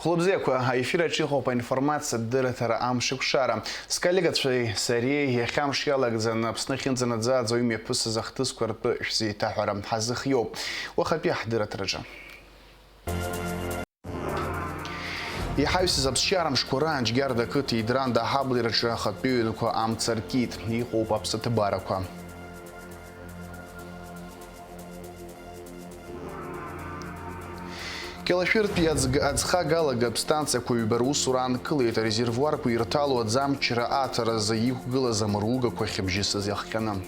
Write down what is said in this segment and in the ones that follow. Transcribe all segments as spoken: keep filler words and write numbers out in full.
Хәлыбзиақәа, аефир аҿы иҟоуп аинформациатә дырраҭара Амшеикәшара. Сколлегацәеи сареи иахьа амш иалагӡаны Аԥсны ахьынӡанаӡааӡо имҩаԥысыз ахҭысқәа ртәы шәзеиҭаҳәара ҳазыхиоуп уахатәи ҳдырраҭараҿы. Иҳаҩсыз аԥсшьара мшқәа раан Џьгьарда ақыҭа Идранда аҳаблераҿы ахатәы ҩнқәа амца ркит, иҟоуп аԥсаҭбарақәа. Кьалашәыртәи аӡг-, аӡхагалага аԥсҭанциақәа ҩба русура аанкылеит, арезервуарқәа ирҭало аӡамчра аҭаразы иқәгылаз амыругақәа хьыбжьысыз иахҟьаны.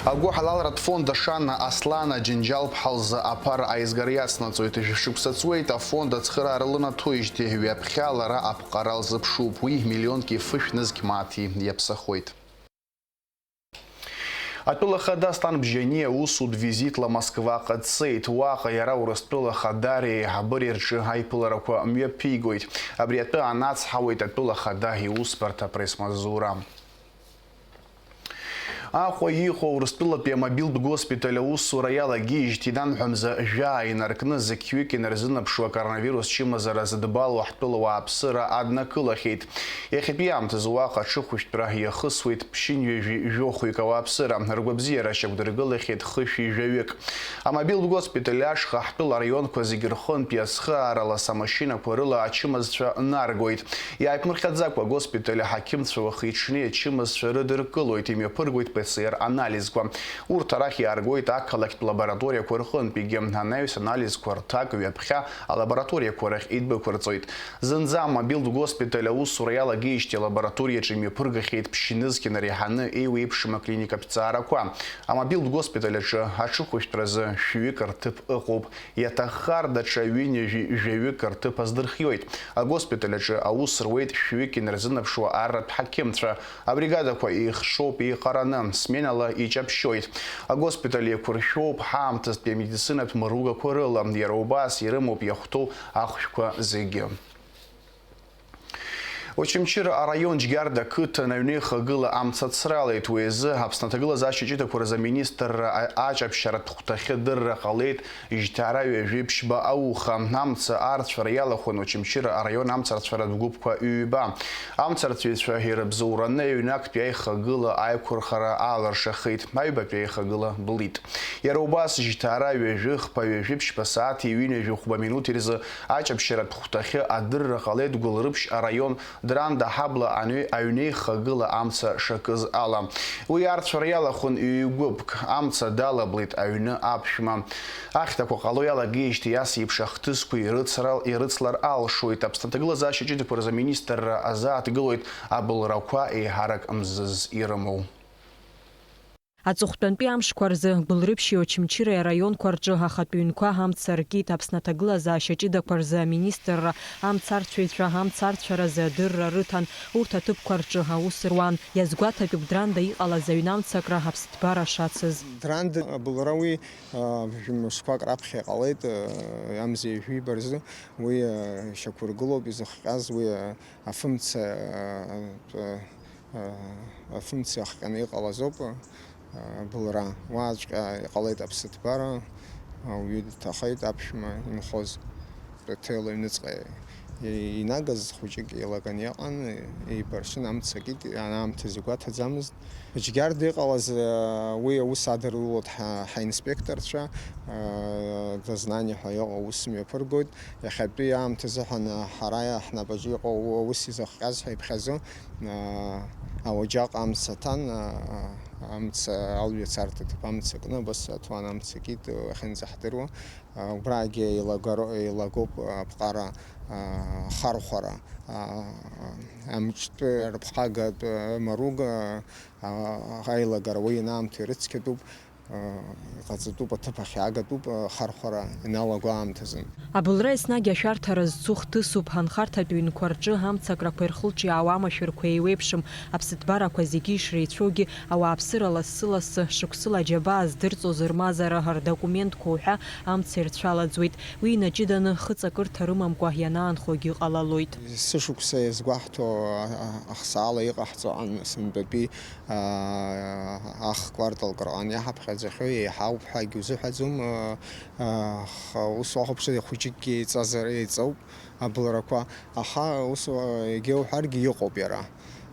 Агәыҳалалратә фонд Ашана Аслан Аџьынџьал-ԥҳа лзы аԥара аизгара иацнаҵоит. Жәшықәса ҵуеит афонд ацхыраара лынаҭоижьҭеи, ҩаԥхьа лара аԥҟара лзыԥшуп. Уи миллионки фышә нызқь мааҭи иаԥсахоит. Атәыла ахада Аслан Бжьаниа усутә визитла Москваҟа дцеит. Уаҟа иара Урыстәыла Ахада реиҳабыреи рҿы аиԥыларақәа мҩаԥигоит. Абри атәы анацҳауеит атәыла ахада иусбарҭа апресс-маҵзура. Аҟәа иҟоу Урыстәылатәи амобилтә госпиталь аусура иалагеижьҭеи, ианамҳәа мза жәаа инаркны, зқьҩык инарзынаԥшуа акоронавирус чымазара зыдбало ҳтәыла уааԥсыра аднакылахьеит. Иахьатәи аамҭазы уаҟа аҽыхәышәтәра иахысуеит ԥшьынҩажәи жәохәҩык ауааԥсыра, ргәабзиара шьақәдыргылахьеит хышәи жәаҩык. Амобилтә госпиталь ашҟа ҳтәыла араионқәа зегьы рҟынтәи ацхыраарала самашьынақәа рыла ачымазцәа наргоит. Иааиԥмырҟьаӡакәа агоспиталь аҳақьымцәа уахи-ҽни ачымазцәа рыдыркылоит, имҩаԥыргоит П Ц Р анализқәа. Урҭ арахь иааргоит ақалақьтә лабораториақәа рҟынтәигьы. Анаҩс анализқәа рҭак ҩаԥхьа алабораториақәа рахь идәықәырҵоит. Зынӡа амобилтә госпиталь аусура иалагеижьҭеи алабораториаҿы имҩаԥыргахьеит ԥшьнызқьи нареиҳаны еиуеиԥшым аклиникатә ҭҵаарақәа. Амобилтә госпиталь аҿы аҽыхәышәтәразы шәҩык рҭыԥ ыҟоуп. Иаҭаххар, даҽа ҩынҩажәи жәаҩык рҭыԥ аздырхиоит. Агоспиталь аҿы аус руеит шәҩык инарзынаԥшуа арратә ҳақьымцәа. Абригадақәа еихшоуп еиҟараны, сменала иҷаԥшьоит. Агоспиталь еиқәыршәоуп ҳаамҭазтәи амедицинатә мыругақәа рыла, иара убас ирымоуп иахәҭоу ахәшәқәа зегьы. Очамчыра араион Џьгьарда ақыҭан аҩнеихагыла амца ацралеит. Уи азы Аԥсны аҭагылазаашьа ҷыдақәа рзы аминистрра а-, аҷаԥшьаратә хәҭахьы адырра ҟалеит жьҭаара ҩажәи ԥшьба ауха. Амца арцәара иалахәын Очамчыра араион амцарцәаратә гәыԥқәа ҩба. Амцарцәаҩцәа ирыбзоураны аҩны актәи аихагыла аиқәырхара аалыршахеит. Аҩбатәи аихагыла блит. Иара убас жьҭаара ҩажәи хԥа ҩажәи ԥшьба сааҭи ҩынҩажәи хәба минуҭи рзы аҷаԥшьаратә хәҭахьы адырра ҟалеит Гәылрыԥшь араион Дранда Ҳабла аҩ-, аҩнеихагыла амца шакыз ала. Уи арцәара иалахәын ҩ-гәыԥк, амца далаблит аҩны аԥшәма. Ахьҭақәа ҟало иалагеижьҭеи ас еиԥш ахҭысқәа ирыцрал-, ирыцлар алшоит. Аԥсны аҭагылазаашьа ҷыдақәа рзы аминистрра азааҭгылоит абылрақәа еиҳарак мзыз ирымоу. Аҵыхәтәантәи амшқәа рзы Гәылрыԥшьи Очамчыреи араионқәа рҿы ахатә ҩнқәа амца ркит. Аԥсны аҭагылазаашьа ҷыдақәа рзы аминистрра амцарцәаҩцәа амцарцәаразы адырра рыҭан. Урҭ аҭыԥқәа рҿы аус руан. Иазгәаҭатәуп Дранда иҟалаз аҩнамцакра аԥсҭбара шацыз. Дранда абылра уи, а, жәымшқәак раԥхьа иҟалеит, а, амза ҩажәи ҩба рзы. Уи, а, шьақәыргылоуп изыхҟьаз, уи, а, афымца, а, а, афымца ахҟьаны иҟалаз ауп, а, абылра. Уаҵәҟьа иҟалеит аԥсыҭбара, ауаҩы дҭахеит аԥшәма инхоз. Ҭел аҩныҵҟа и-, инагаз хәыҷык еилаган иҟан, еибаршын, амца акит, аамҭазы игәаҭаӡамызт. Џьгьарда иҟалаз, а, уи аус адырулоит ҳа-, ҳаинспекторцәа, а, Дознание ҳәа иҟоу аус мҩаԥыргоит. Иахьатәи аамҭазыҳәан, а, ҳара ҳнапаҿы иҟоу аус изыхҟьаз ҳәа иԥхьаӡо, а, ауаџьаҟ амца ҭан, а, а, амца алҩа царҭа ҭыԥ амца кны, абас аҭуан амца кит, уахьынӡаҳдыруа. А, убраагьы еилагаро-, еилагоуп аԥҟара, а, ахархәара, а, амҿтәы рыԥхагатә, а, маруга, а, аилагара уи инаамҭоу ирыцқьатәуп, а, иҟаҵатәуп, аҭыԥ ахь иаагатәуп, а, ахархәара иналаго аамҭазын. Абылра еснагь ашәарҭара зцу хҭысуп, анхарҭатә ҩнқәа рҿы амцакрақәа ирхылҿиаауа амашәырқәа еиуеиԥшым, аԥсыҭбарақәа зегьы ишреицәоугьы, ауааԥсыра лассы-лассы, шықәсыла аџьабаа здырҵоз рмазара, рдокументқәа уҳәа амца ирцәалаӡуеит. Уи инаҷыданы, хыҵакырҭа рымамкәа ианаанхогьы ҟалалоит. Сышықәса иазгәаҳҭо, а, а, ахсаала иҟаҳҵо ан-, сынтәатәи, а, ахкварталк рҟан иаҳаԥхьа Аӡахьоу еиҳауп ҳәагьы узыҳәаӡом, а, а, аха ус уахәаԥшыр, хәыҷыкгьы еиҵазар еиҵоуп аблырақәа, аха ус, а, егьа уҳәаргьы иҟоуп иара.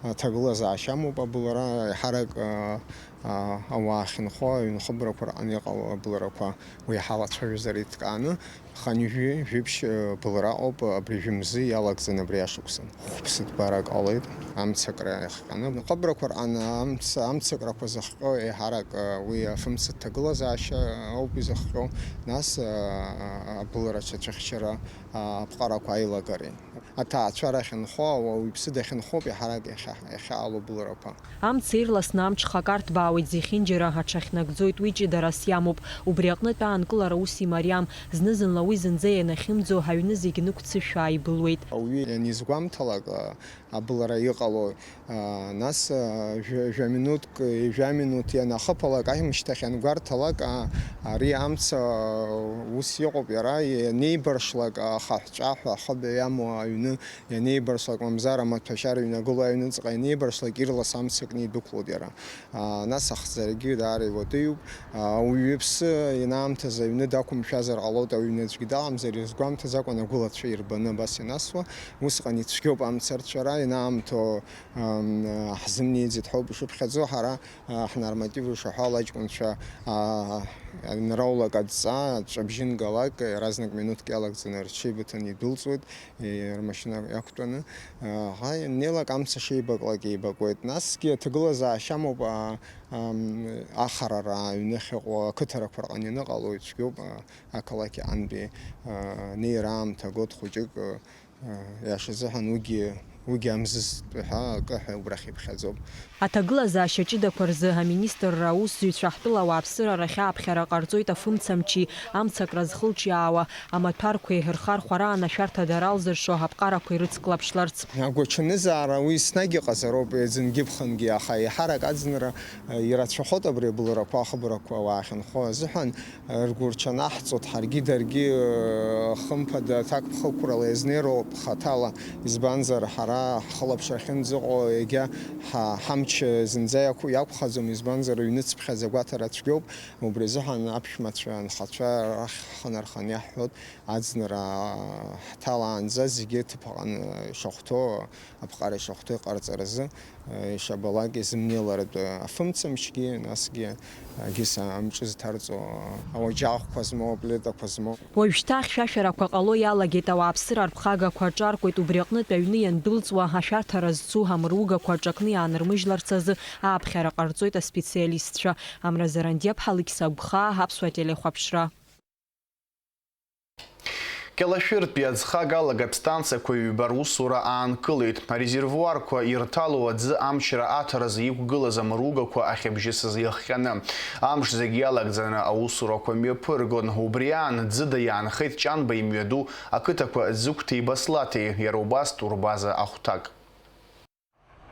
Аҭагылазаашьа амоуп аблыра, еиҳарак, а, а, ауаа ахьынхо аҩнхыбрақәа рҟны иҟало аблырақәа уи иҳалацәажәозар иҭкааны, хынҩажәи жәибжь, э, былра ауп абри жәымзы иалагӡаны абри ашықәсан. Хәыԥсытә барак ҟалеит, амцакра иахҟьаны. Хыбрақәа рҟны амц-, амцакрақәа зыхҟьо еиҳарак, э, уи афымца ҭагылазаашьа ауп изыхҟьо, нас, э, абылра ацәыхьчара, э, аԥҟарақәа аилагареи. Аҭаацәара ахьынхо, ауаҩы иԥсы дахьынхоуп еиҳарак иахьа-, иахьаало былрақәа. Амца ирласны амҽхак арҭбаауеит зехьынџьара, аҽахьнагӡоит, уи ҷыдарас иамоуп. Убри аҟнытә аанкылара ус имариам, зны-зынла уи зынӡа ианахьымӡо, аҩны зегь нықәцышәаа ибылуеит. Ауаҩы ианизгәамҭалак, а, абылра иҟало, а, нас, а, жәа-, жәа-минуҭк, ҩажәа минуҭ ианахыԥалак, ашьҭахь иангәарҭалак, а, ари амца, а, ус иҟоуп иара, ианеибаршлак, а, ахаҳә ҿаҳәа ахыб иамоу аҩны ианеибаршлак, мамзар амаҭәашьар иҩнагылоу аҩныҵҟа ианеибаршлак, ирлас амца кны идәықәлоит иара. Аа, нас ахҵарагьы даара иуадаҩуп. Аа, ауаҩы иԥсы ианаамҭаз аҩны дақәымшәазар ҟалоит, аҩны аӡәгьы дыҟамзар, изгәамҭаӡакәан агәылацәа ирбаны абас ианасуа, усҟан ицәгьоуп амца арҵәара, ианаамҭоу, ам, ҳзымнеиӡеит ҳәоуп ишыԥхьаӡо, ҳара, а, ҳнорматив ишаҳәо ала аҷкәынцәа, аа, ианраулак адҵа, ҵәабжьынгалак, иаразнак минуҭк иалагӡаны рҽеибыҭаны идәылҵуеит. Рмашьына иақәтәаны, аха ианнеилак амца шеибаклак еибакуеит. Насгьы аҭагылазаашьа амоуп, а, ам, ахарара аҩныхь ыҟоу ақыҭарақәа рҟны ианыҟало ицәгьоуп, а, ақалақь аҟынтәи, а, неира аамҭа год хәыҷык, а, иашазыҳәан уигьы, уигьы амзызтә ҳәа акы ҳәа убрахь иԥхьаӡоуп. Аҭагылазаашьа ҷыдақәа рзы аминистрра аусзуҩцәа ҳтәыла ауааԥсыра рахь ааԥхьара ҟарҵоит афымцамчи, амцакра зхылҿиаауа амаҭәарқәеи рхархәараан ашәарҭа дара алзыршо аԥҟарақәа ирыцклаԥшларц. Агәаҽанызаара уи еснагь иҟазароуп, ӡынгьы-ԥхынгьы, аха еиҳарак аӡынра, э, ирацәахоит абри абылрақәа, ахыбрақәа уаахьынхо азыҳәан, э, ргәы рҽанаҳҵоит ҳаргьы даргьы, э, хымԥада аҭакԥхықәрала иазнеироуп хаҭала, избанзар ҳара ҳхылаԥшра ахьынӡаҟоу егьа ҳа-, ҳамч зынӡа иақәу-, иақәхаӡом, избанзар ҩныцԥхьаӡа агәаҭара цәгьоуп. Убри азыҳәан аԥшәмацәа, анхацәа рахь ҳхы нарханы иаҳҳәоит, аӡынра ҳҭалаанӡа зегьы ҭыԥ аҟны ишахәҭоу, аԥҟара ишахәҭоу иҟарҵаразы, ишабалак изымнеиларатәы афымцамчгьы, насгьы, агьыс амҿы зҭарҵо ауаџьаҟқәа змоу, аплитақәа змоу. Уажәшьҭа ахьшәашәарақәа ҟало иалагеит, ауааԥсыра арԥхагақәа аҿаркуеит, убри аҟнытә аҩны иандәылҵуа, ашәарҭара зцу амыругақәа аҿакны иаанырмыжьларц азы ааԥхьара ҟарҵоит аспециалистцәа. Амра Зарандиаԥҳа, Алықьса Гәхаа, Аԥсуа телехәаԥшра. Кьалашәыртәи аӡхагалага станциақәа ҩба русура аанкылеит. Арезервуарқәа ирҭало аӡы амчра аҭаразы иқәгылаз амыругақәа ахьыбжьысыз иахҟьаны. Амш зегь иалагӡаны аусурақәа мҩаԥыргон. Убри аан ӡыда иаанхеит Ҷанба имҩаду ақыҭақәа Ӡыгәҭеи Баслаҭеи, иара убас Турбаза ахәҭак.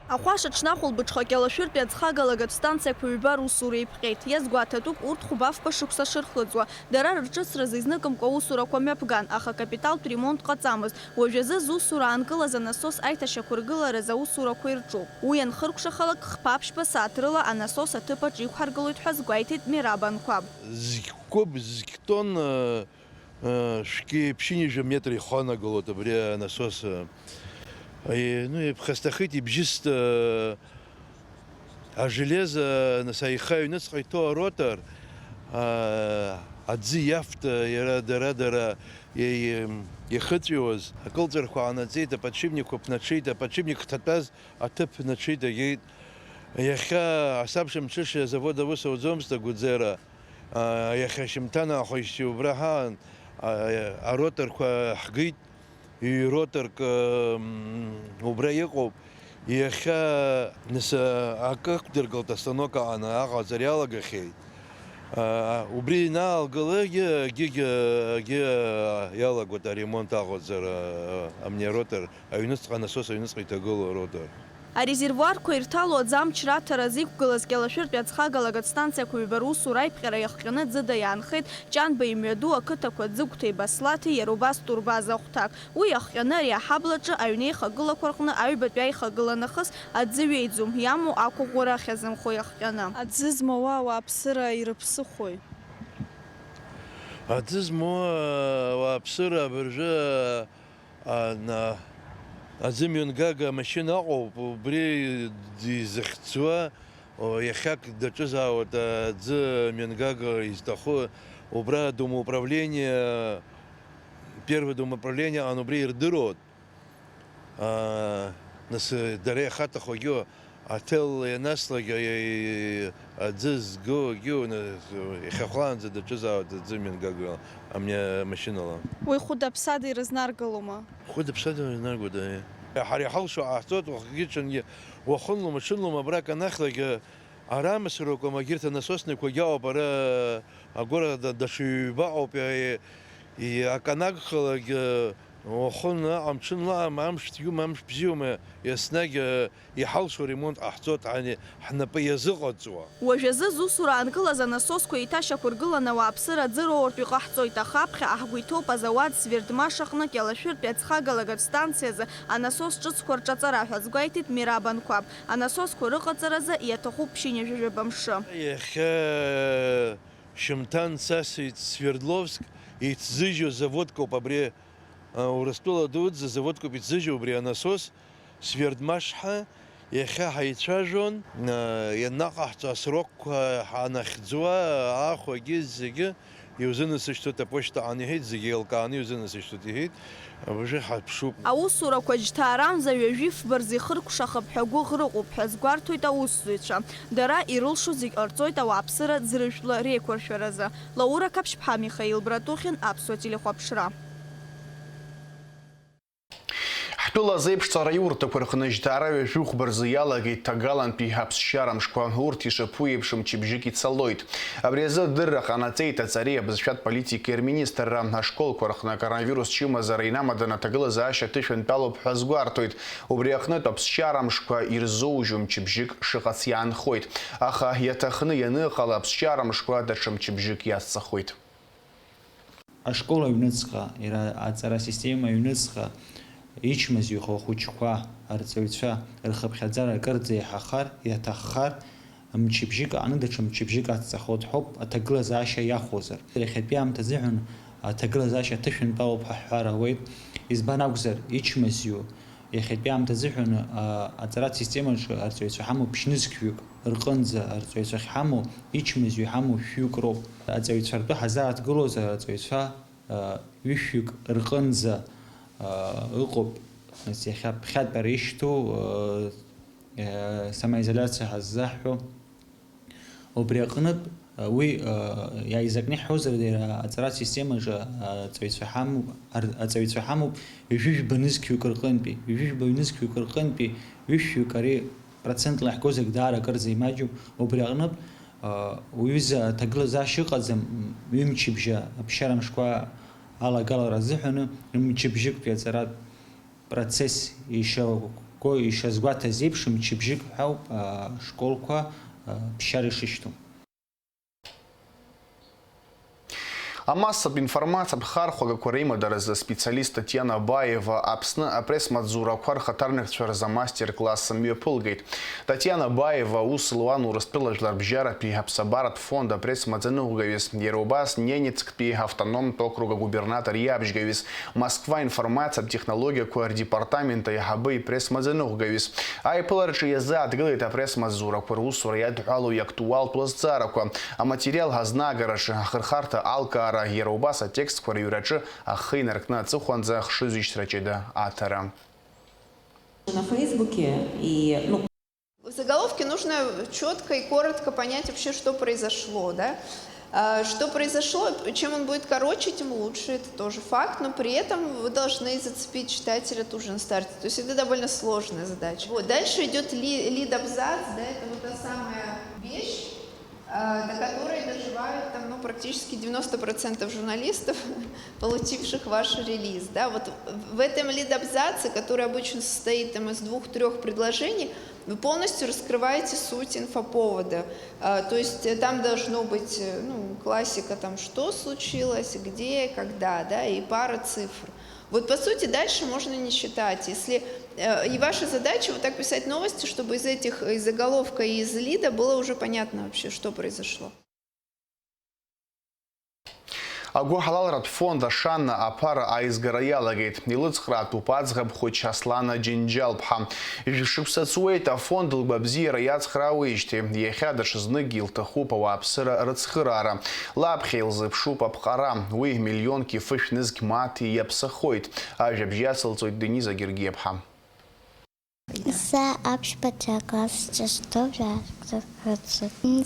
Ахәаша ҽнахәылбыҽха Кьалашәыртәи аӡхагалагатә станциақәа ҩба русура еиԥҟьеит. Иазгәаҭатәуп урҭ хәба-фба шықәса шырхыҵуа. Дара рырҿыцразы изныкымкәа аусурақәа мҩаԥган, аха капиталтә ремонт ҟаҵамызт. Уажәазы зусура аанкылаз анасос аиҭашьақәыргылараз аусурақәа ирҿуп. Уи анхыркәшахалак, хԥа-ԥшьба сааҭ рыла анасос аҭыԥ аҿы иқәҳаргылоит ҳәа азгәеиҭеит Мераб Анқәаб. Зқьы куб, зқьы тонн, э, э, шәки ԥшьынҩажәа метр иханагалоит абри анасос, э, э, ну, иԥхасҭахеит, ибжьыст, э, ажелеза, э, нас аиха аҩныҵҟа иҭоу аротор, э, аӡы иафт, э, иара дара, дара, е-, е-, ихыҵәиуаз, акылҵәарқәа аанаҵеит, аподшипникқәа ԥнаҽеит, аподшипник хҭатәаз аҭыԥ ԥнаҽеит, агеит. Иахьа асабша мҽышьа азавод аус ауӡомызт, Агәыӡера. Иахьа шьымҭан аахәажьцәа убра ҳаан, ароторқәа ҳгеит, ҩ-роторк, м, убра иҟоуп. Иахьа, нас, акы ықәдыргылт, астанок аҟаны аҟаҵара иалагахьеит. Убри ианаалгалакгьы, акгьы, акгьы иалагоит аремонт аҟаҵара, амни аротор, аҩныҵҟа, анасос аҩныҵҟа иҭагылоу аротор. Арезервуарқәа ирҭало аӡы амч раҭара зиқәгылаз Кьалашәыртәи аӡхагалагатә станциақәа ҩба русура аиԥҟьара иахҟьаны ӡыда иаанхеит Ҷанба имҩаду ақыҭақәа Ӡыгәҭеи Баслаҭи, иара убас Турбаза ахәҭак. Уи иахҟьаны ари аҳаблаҿы аҩнеихагылақәа рҟны аҩбатәи аихагыла нахыс аӡы ҩеиӡом, иамоу ақәыӷәӷәара ахьазымхо иахҟьаны. Аӡы змоуа ауааԥсыра ирыԥсыхәои? Аӡы змоуа ауааԥсыра абыржәы, а, на-, аӡы мҩангага амашьына ыҟоуп, убри изыхьӡуа, о, иахьак даҿызаауеит аӡы мҩангага изҭаху, убра домоуправление, первый домоуправление аҟны убри ирдыруеит. Аа, нас, дара иахаҭахугьы, аҭел ианаслак, аӡы згогьы, нас, иахьахәлаанӡа даҿызаауеит аӡы мҩангагала, амни-, амашьынала. Уи хәыда-ԥсада ирызнаргалома? Хәыда-ԥсада ирызнаргода, аиеи. Ҳара иҳалшо ҟаҳҵоит, уахгьы-ҽынгьы, уахынлома, ҽынлома, абрак анахьлагьы, ара амасарақәа, егьырҭ анасоснақәагьы ауп, ара агәыр да-, даҽа ҩба ыҟоуп, и-, и-, акы анагхалак, уахынла аҟам, ҽынла аҟам, амш цәгьоума, амш бзиоума, еснагь, э, иҳалшо ремонт ҟаҳҵоит, ани ҳнапы иазыҟаҵоу. Уажәазы зусура аанкылаз анасосқәа еиҭашьақәыргыланы ауааԥсыра аӡы роуртә иҟаҳҵоит, аха аԥхьаҟа ҳгәы иҭоуп азауад Свердмаш аҟны Кьалашәыртәи аӡхагалагатә станциазы анасос ҿыцқәа рҿаҵара ҳәа азгәеиҭеит Мераб Анқәаб. Анасосқәа рыҟаҵаразы иаҭахуп ԥшьынҩажәа жәаба мшы. Иахьа шьымҭан сасит Свердловск, иҭзыжьу заводкоуп абри. Урыстәыла дуӡӡа заводкоуп иҭзыжьу убри анасос, Свердмаш ҳәа, иахьа ҳаицәажәон, ианаҟаҳҵо асрокқәа ҳанахьӡуа, аахәагьы зегьы иузынасышьҭуеит, аԥошьҭа аан иҳәеит, зегьы еилкааны иузынасышьҭуеит, иҳәеит, абыржәы ҳаԥшуп. Аусурақәа џьҭаарамза ҩажәи фба рзы ихыркәшахап ҳәа гәыӷра ыҟоуп ҳәа азгәарҭоит аусзуҩцәа. Дара ирылшо зегь ҟарҵоит ауааԥсыра ӡрыжәтәла реиқәыршәаразы. Лаура Қаԥшьԥҳа, Михаил Братухин, Аԥсуа телехәаԥшра. Ҳтәыла азеиԥшҵара аиурҭақәа рҟны жьҭаара ҩажәи хәба рзы иалагеит ҭагалантәи аԥсшьара мшқәа. Урҭ ишаԥу еиԥш мчыбжьык ицалоит. Абри азы адырра ҟанаҵеит аҵареи абызшәатә политикеи рминистрра. Ашколқәа рҟны акоронавирус чымазара инамаданы аҭагылазаашьа ҭышәынтәалоуп ҳәа азгәарҭоит. Убри аҟнытә аԥсшьара мшқәа ирзоужьу мчыбжьык шыҟац иаанхоит. Аха иаҭахны ианыҟала аԥсшьара мшқәа даҽа мчыбжьык иацҵахоит. Ашкол аҩныҵҟа, иара аҵара асистема аҩныҵҟа ичмазаҩхо ахәыҷқәа, арҵаҩцәа рхыԥхьаӡара акырӡа иаҳахар, иаҭаххар, мчыбжьык аҟны даҽа мчыбжьык аҵаҵахоит ҳәоуп, аҭагылазаашьа иахәозар. Иахьатәи аамҭа азыҳәан аҭагылазаашьа ҭышәынтәалоуп ҳәа ҳҳәар ауеит. Избан акәзар, ичмазаҩу Иахьатәи аамҭа азыҳәан, а, аҵаратә системаҿы арҵаҩцәа ҳамоуп ԥшьнызқьҩык рҟынӡа, арҵаҩцәа ахьҳамоу ичмазаҩ ҳамоу шәҩык роуп. Аҵаҩцәа ртәы ҳазааҭгылозар, арҵаҩцәа, а, ҩышәҩык рҟынӡа, а, ыҟоуп, нас, иахьа ԥхьатәара ишьҭоу, а, а, самоизоляциа ҳаззаҳҳәо. Убри аҟнытә, уи, иааизакны иаҳҳәозар, иара аҵаратә системаҿы аҵаҩцәа ҳамоуп, ар-, аҵаҩцәа ҳамоуп ҩажәижәба нызқьҩык рҟынтәи, ҩажәижәба ҩнызқьҩык рҟынтәи ҩышәҩык, ари процентла иаҳгозаргь даара акырӡа имаҷуп. Убри аҟнытә, уҩыза аҭагылазаашьа ыҟаӡам, ҩымчыбжьа аԥсшьара мшқәа алагалара азыҳәаны, мчыбжьыктәи аҵаратә процесс ишаго, ишазгәаҭаз еиԥш, мчыбжьык ҳәа ауп, а, школқәа, а, ԥсшьара ишышьҭоу. Амассатә информациатә хархәагақәа реимадаразы аспециалист Татиана Баиева Аԥсны апресс-маҵзурақәа рхаҭарнакцәа рзы амастер-класс мҩаԥылгеит. Татиана Баиева аус луан Урыстәыла жәларбжьаратәи аԥсабаратә фонд апресс-маӡаныҟәгаҩыс, иара убас Ненецктәи автономтә округ агубернатор иабжьгаҩыс, Москва информациатә технологиақәа рдепартамент аиҳабы ипресс-маӡаныҟәгаҩыс. Аиԥылараҿы иазааҭгылеит апресс-маҵзурақәа русура иадҳәалоу иактуалтәу азҵаарақәа. Аматериал ҳазнаагараҿы ахырхарҭа алкаара, иара убас атекстқәа рыҩраҿы ахы инаркны аҵыхәанӡа хшыҩзышьҭра ҷыда аҭара. На Фейсбуке и, ну, В заголовке нужно чётко и коротко понять вообще, что произошло, да? А, что произошло, чем он будет короче, тем лучше, это тоже факт, но при этом вы должны зацепить читателя тут же на старте. То есть это довольно сложная задача. Вот. Дальше идёт ли-, лид-абзац, да, это вот та самая вещь, а, до которой доживают там, ну, Практически девяносто процентов журналистов, получивших ваш релиз, да, вот в этом лид-абзаце, который обычно состоит там из двух-трёх предложений, вы полностью раскрываете суть инфоповода. А, то есть, э, там должно быть, э, ну, классика, там, что случилось, где, когда, да, и пара цифр. Вот, по сути, дальше можно не считать. Если, э, и ваша задача вот так писать новости, чтобы из этих, из заголовка и из лида было уже понятно вообще, что произошло. Агәыҳалалратә фонд Ашана аԥара аизгара иалагеит. Илыцхраатәуп аӡӷаб хәыҷ Аслана Џьынџьал-ԥҳа. Жәшықәса ҵуеит афонд лгәабзиара иацхраауеижьҭеи. Иахьа даҽазныкгьы илҭахуп ауааԥсыра рыцхыраара. Лаԥхьа илзыԥшуп аԥҟара. Уи миллионки фышә нызқь мааҭ иаԥсахоит. Ажәабжь иацылҵоит Дениза Гергиаԥҳа. Сэ аԥшьбатәи акласс сҿы стәоуп.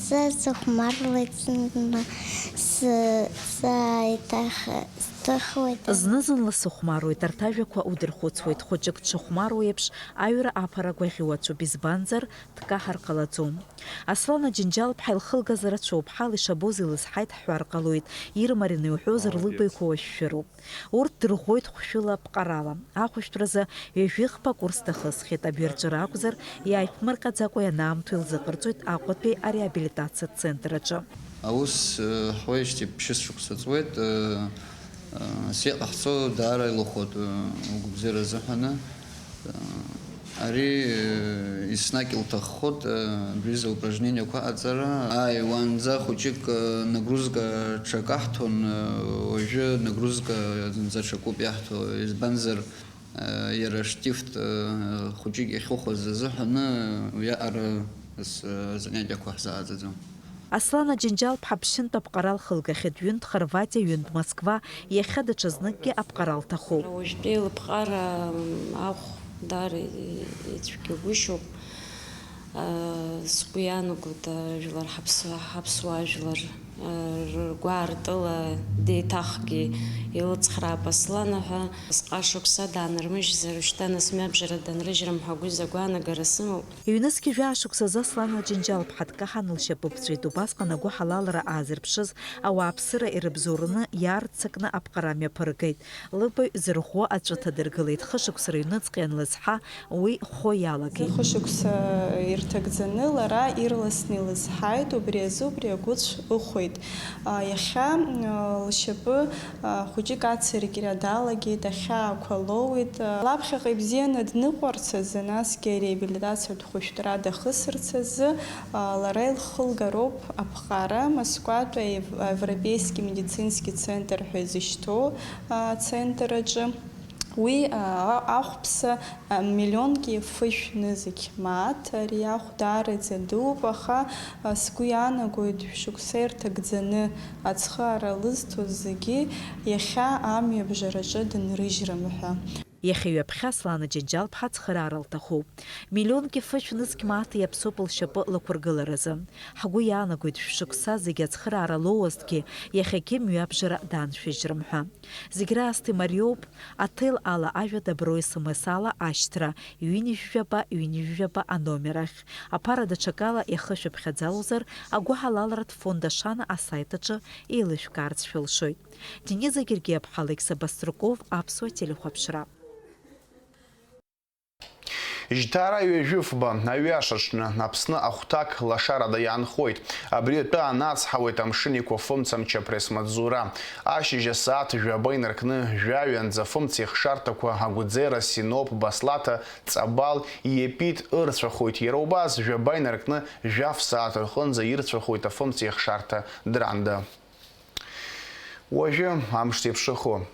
Сзыхәмарлоит зны, сы-, сааиҭах-, сҭыхуеит. Зны-зынла сыхәмаруеит, арҭ ажәақәа удырхәыцуеит, хәыҷык дшыхәмаруа еиԥш, аҩра аԥара гәаӷьуацәоуп, избанзар, дкаҳар ҟалаӡом. Аслана Џьынџьал-ԥҳа илхылгаз рацәоуп, ҳал ишабоз илызҳаит ҳҳәар ҟалоит, ирмарианы иуҳәозар, лыбаҩқәа уашәшәыроуп. Урҭ дырӷәӷәоит хәшәыла ԥҟарала. Ахәышәтәразы ҩажәихԥа курс дахысхьеит, абҩарҵәыра акәзар, иааиԥмырҟьаӡакәа ианаамҭоу илзыҟарҵоит Аҟәатәи ареабилитациатә центр аҿы. Аус, э, ҳуеижьҭеи ԥшьышықәса ҵуеит, э, э, ас иҟаҳҵо даара илыхәоит, э, угәабзиара азыҳәаны. Ари, э, еснагь илҭаххоит, э, абри азы упражнениақәа аҟаҵара. Ааи, уаанӡа хәыҷык, э, нагрузка ҽак аҳҭон, э, уажәы нагрузка зынӡа ҽакуп иаҳҭо, избанзар, э, иара штифт, э, хәыҷык иахьыхәаз азыҳәаны уиаҟара ас-, э, занятиақәа ҳзааӡаӡом. Аслана Џьынџьал-ԥҳа ԥшьынтә аԥҟара лхылгахьеит, ҩынтә Хорватиа, ҩынтә Москва, иахьа даҽазныкгьы аԥҟара лҭахуп. Уажәтәи лыԥҟара, м, ахә даара и-, ицәгьагәышьоуп. А, сгәы иаанагоит, а, жәлар ҳаԥсуа-, ҳаԥсуа жәлар, а, ргәаартыла деиҭахгьы илыцхраап Аслана ҳәа. Сҟа шықәса даанырмыжьзар, шьҭа нас мҩабжара данрыжьрым ҳәа агәы-, агәаанагара сымоуп. Ҩнызқь жәаа шықәсазы Аслана Џьынџьал-ԥҳа дкаҳаны лшьапы ԥҵәеит. Убасҟан агәыҳалалра аазырԥшыз ауааԥсыра ирыбзоураны иаарццакны аԥҟара мҩаԥыргеит. Лыбаҩ зырӷәӷәо аҵәы ҭадыргылеит. Хышықәса рыҩныҵҟа ианлызҳа, уи хәо иалагеит. Хышықәса ирҭагӡаны лара ирласны илызҳаит, убри азы убри агәыцә ыхәеит. А, иахьа, а, лшьапы, а, хәыҷык ацыркьра далагеит, ахьаақәа лоуеит. А, лаԥхьаҟа ибзианы дныҟәарц азы, насгьы ареабилитациатә хәышәтәра дахысырц азы, а, лара илхылгароуп аԥҟара Москватәи Ев-, Европейский медицинский центр ҳәа изышьҭоу, а, центр аҿы. Уи, а, ахәԥса, а, миллионки фышә нызқь мааҭ, ари ахә даараӡа дууп, аха, а, сгәы иаанагоит, шықәса ирҭагӡаны ацхыраара лызҭоз зегьы иахьа амҩабжараҿы дынрыжьрым ҳәа. Иахьа ҩаԥхьа Аслана Џьынџьал-ԥҳа ацхыраара лҭахуп. Миллионки фышә нызқь мааҭ иаԥсоуп лшьапы лықәыргыларазы. Ҳгәы иаанагоит, шәшықәса зегьы ацхыраара лоуазҭгьы, иахьагьы мҩабжара даншәыжьрым ҳәа. Зегь раасҭа имариоуп аҭел ала ажәа добро, смс ала ашьҭра, ҩынҩажәаба, ҩынҩажәаба аномер ахь. Аԥара даҽакала иахышәыԥхьаӡалозар, агәыҳалалратә фонд Ашана асайт аҿы еилышәкаарц шәылшоит. Дениза Гергиаԥҳа, Алықьса Баструков, Аԥсуа телехәаԥшра. Жьҭаара ҩажәи фба, аҩы ашаҽны, Аԥсны ахәҭак лашарада иаанхоит. Абри атәы анацҳауеит амшын еиқәа фымца мчы апресс-маҵзура. Ашьыжь асааҭ жәаба инаркны жәаҩанӡа фымца ихшарҭақәа Агәӡера, Синоп, Баслаҭа, Ҵабал, Иепит ырцәахоит. Иара убас жәаба инаркны жәаф сааҭ рҟынӡа ирцәахоит афымца ихшарҭа Дранда. Уажәы амш зеиԥшрахо.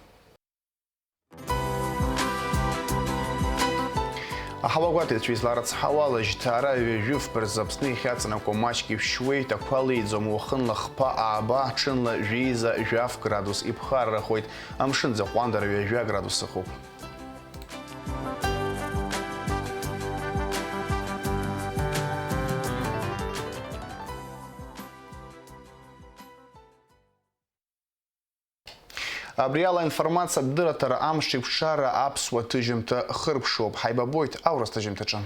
Аҳауагәаҭаҩцәа изларыцҳауала, жьҭаара ҩажәи фба рзы Аԥсны иахьаҵанакуа маҷк ишәшьуеит, ақәа леиӡом, уахынла хԥа ааба, ҽынла жәеиза жәаф градус иԥхаррахоит, амшын аӡы аҟәандара ҩажәа градус ыҟоуп. Абри ала аинформациатә дырраҭара амш еиқәшара аԥсуа ҭыжьымҭа хыркәшоуп. Ҳаибабоит аурыс ҭыжьымҭаҿы.